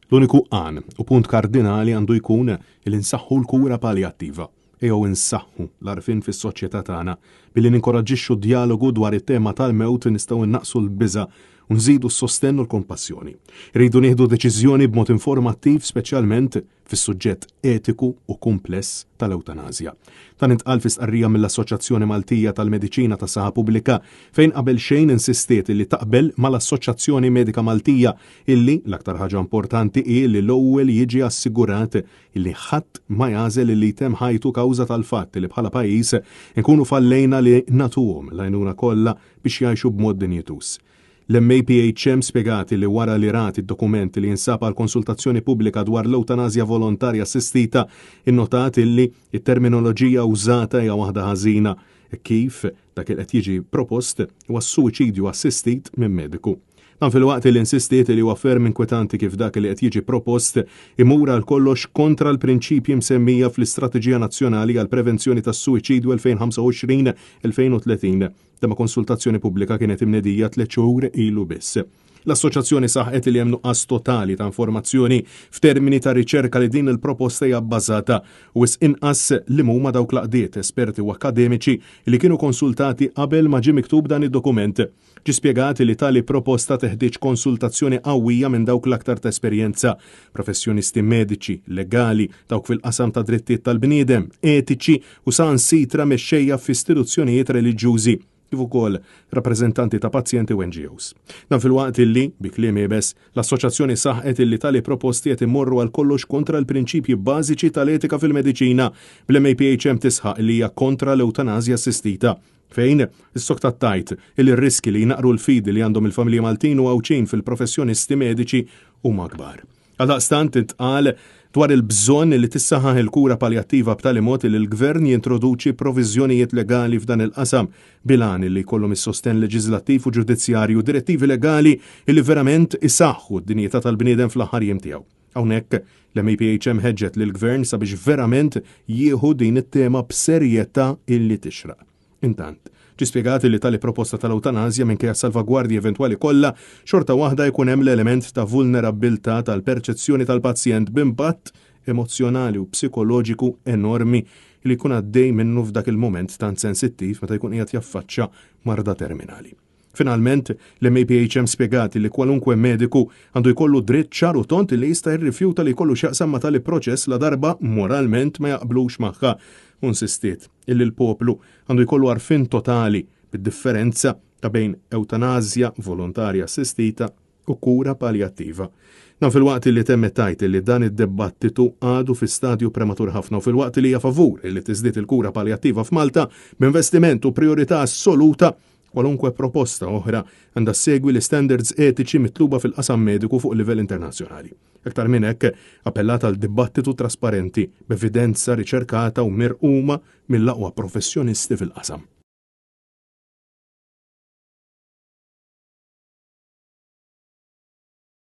L-uniku għan u punt kardinali għandu jkun li nsaħħu l-kura paljattiva. Ejjew insaħħu l-għarfien fis-soċjetà tagħna. Billi ninkoraġġixxu d-djalogu dwar it-tema tal-mewt nistgħu nnaqqsu l-biża' u nżidu s-sostenn u l-kompassjoni. Irridu nieħdu deċiżjoni b'mod informattiv speċjalment fis-suġġett etiku u kumpless tal-ewtanasja. Dan intqal fi stqarrija mill-Assoċjazzjoni Maltija tal-Mediċina tas-Saħħa Pubblika fejn qabel xejn insistiet illi taqbel mal-Assoċjazzjoni Medika Maltija illi l-aktar ħaġa importanti hi li l-ewwel jiġi assigurat illi ħadd ma jagħżel illi jtemm ħajtu kawża tal-fatt li bħala pajjiż inkunu fallejna li nagħtuhom l-għajnuna kollha biex jgħixu b'mod dinjituż. L-MAPHM spjegat li wara li rat id-dokument li jinsab għal konsultazzjoni pubblika dwar l-ewtanasja volontarja assistita, innotat illi t-terminoloġija użata hija waħda ħażina hekk kif dak li qed jiġi propost huwa s-suwiċidju assistit minn mediku. Dan filwaqt li insistiet li huwa ferm inkwetanti kif dak li qed jiġi propost imur għal kollox kontra l-prinċipji msemmija fl-Istrateġija Nazzjonali għall-Prevenzjoni tas-Suwiċidju 2025-2030. Liema konsultazzjoni pubblika kienet imnedija tliet xhur ilu biss. L-Assoċjazzjoni saħqet li hemm nuqqas totali ta' informazzjoni f'termini ta' riċerka li din il-proposta hija bbażata u wisq inqas li huma dawk l-għaqdiet, esperti u akkademiċi li kienu konsultati qabel ma ġie miktub dan id-dokument. Ġie spjegat li tali proposta teħtieġ konsultazzjoni qawwija minn dawk l-aktar ta' esperjenza, professjonisti mediċi, legali, dawk fil-qasam ta' drittijiet tal-bniedem, etiċi u saħansitra mexxejja f'istituzzjonijiet reliġjużi, kif ukoll rappreżentanti ta' pazjenti u NGOs. Dan filwaqt illi, bi kliem iebes, l-Assoċjazzjoni saħqet illi tali proposti qed imorru għal kollox kontra l-prinċipji bażiċi tal-etika fil-mediċina, bl-MAPHM tisħaq li hija kontra l-ewtanasja assistita, fejn issoktat tgħid illi r-riski li jnaqqru l-fidi li għandhom il-familji Maltin u Għawdxin fil-professjonisti mediċi huma kbar. Għaldaqstant intqal dwar il-bżonn li tissaħħaħ il-kura paljattiva b'tali mod li l-Gvern jintroduċi proviżjonijiet legali f'dan il-qasam bil-għan li jkollhom is-sostenn leġiżlattiv u ġudizzjarju direttivi legali li verament isaħħu d-dinjità tal-bniedem fl-aħħar jiem tiegħu. Hawnhekk l-MAPHM ħeġġet lill-Gvern sabiex verament jieħu din it-tema b'serjetà illi tixraq. Intant, ġie spjegat li tali proposta tal-ewtanasja minkejja s-salvagwardji eventwali kollha, xorta waħda jkun hemm l-element ta' vulnerabbiltà tal-perċezzjoni tal-pazjent b'impatt emozzjonali u psikoloġiku enormi li jkun għaddej minnu f'dak il-mument tant sensittiv meta jkun qiegħed jaffaċċa marda terminali. Finalment, l-MAPHM spjegat li kwalunkwe mediku għandu jkollu dritt ċar u tond li jista' jirrifjuta li jkollu x'jaqsam ma' tali proċess ladarba moralment ma jaqblux magħha u nsistiet illi l-poplu għandu jkollu għarfien totali bid-differenza ta' bejn ewtanasja volontarja assistita u kura paljattiva. Dan filwaqt li temmet tgħid li dan id-dibattitu għadu fi stadju prematur ħafna u filwaqt li hija favur li tiżdied il-kura paljattiva f'Malta b'investiment u prijorità assoluta, kwalunkwe proposta oħra għandha ssegwi l-istandards etiċi mitluba fil-qasam mediku fuq livell internazzjonali. Aktar minn hekk, appellat għal dibattitu trasparenti b'evidenza riċerkata u mirquma mill-aqwa professjonisti fil-qasam.